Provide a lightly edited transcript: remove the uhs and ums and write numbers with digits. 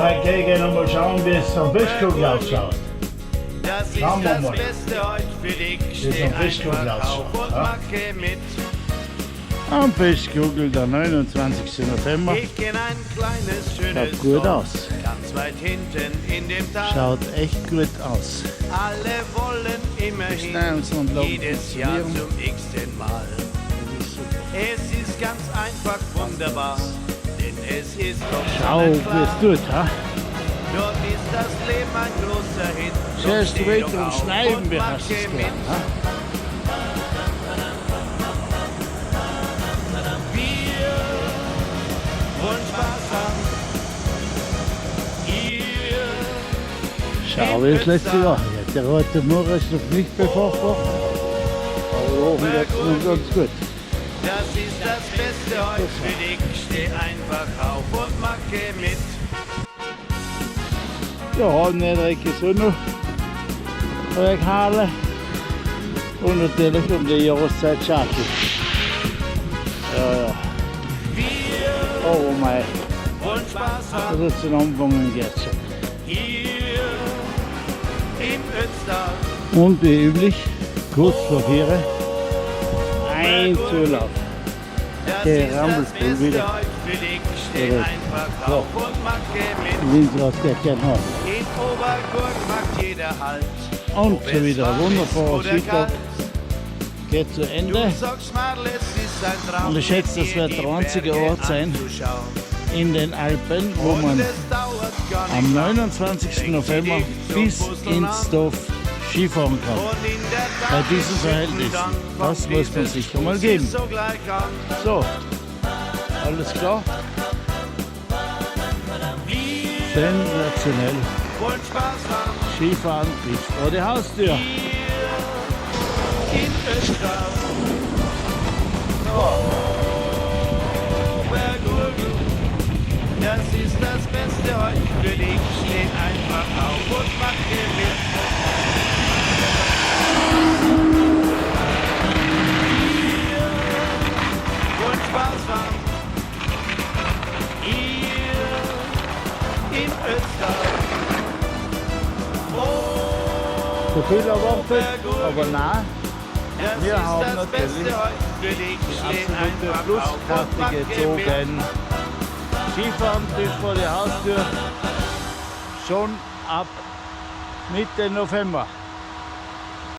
Heute gehe ich noch mal schauen, wie es am Fischkugel ausschaut. Das ist Schauen wir das mal. Beste heute für dich. Wie es Steh am Fischkugel einfach auf ausschaut, und ja? mache mit. Am Fischkugel, der 29. November. Ich kenn ein kleines, schönes Schaut gut Dorf, aus. ganz weit hinten in dem Tal. Schaut echt gut aus. Alle wollen immerhin Schnellungsanlagen jedes Jahr funktionieren. zum x-ten Mal. Das ist super. Es ist ganz einfach wunderbar, denn es ist doch Schau, wie sonnenklar. es tut, ha? Dort ist das Leben ein großer Hit. Drum Zuerst steh weiter doch und auf schneiden, und wie mache hast du es mit. gern, ha? Wir wollen Spaß haben. Hier Schau, wie das letzte Jahr. Ja, der rote Mauer ist noch nicht befahrbar. Aber da oben geht's noch ganz gut. Das ist das Beste heute für dich. Steh einfach auf und mache mit. Ja, nicht so noch weghalen. Und natürlich um die Jahreszeit schade. Ja, ja. Wir Aber mei, wollen Spaß haben. das ist zum Anfangen geht's schon. Hier im Ötztal. Und wie üblich, kurz vor 4, ein Zulauf. Das Der ist das Rammelpool Beste wieder. heute für dich. Steh Oder- einfach So. auf und mache mit. Linz raus, der gern haben. In Obergurk macht jeder Halt. Und Ob schon es wieder ein warm ist wunderbarer oder Skitag. kalt. Geht zu Du Ende sagst mal, es ist ein Traum, Und ich schätze, das mit wird dir der die einzige Berge Ort sein, anzuschauen. in den Alpen, wo Und man es dauert gar nicht am lang. 29. November bis ins Dorf Skifahren kann. Und in der Bei Tat diesen ist Verhältnissen, dann das kommt muss man dieses sich einmal geben. sogleich an. So, alles klar? Wir Sensationell. wollen Spaß haben Skifahren bis vor die Haustür. hier in Österreich. Obergurgl, das ist das Beste heute für dich. Steh einfach auf und mach dir mit. Wir wollen Spaß haben hier in Österreich. Zu viel erwartet, aber nein, Das Wir ist haben das natürlich Beste heute für dich. die Steh absolute einfach auf und Pluskarte mach mit. gezogen. Skifahren bis vor die Haustür, schon ab Mitte November.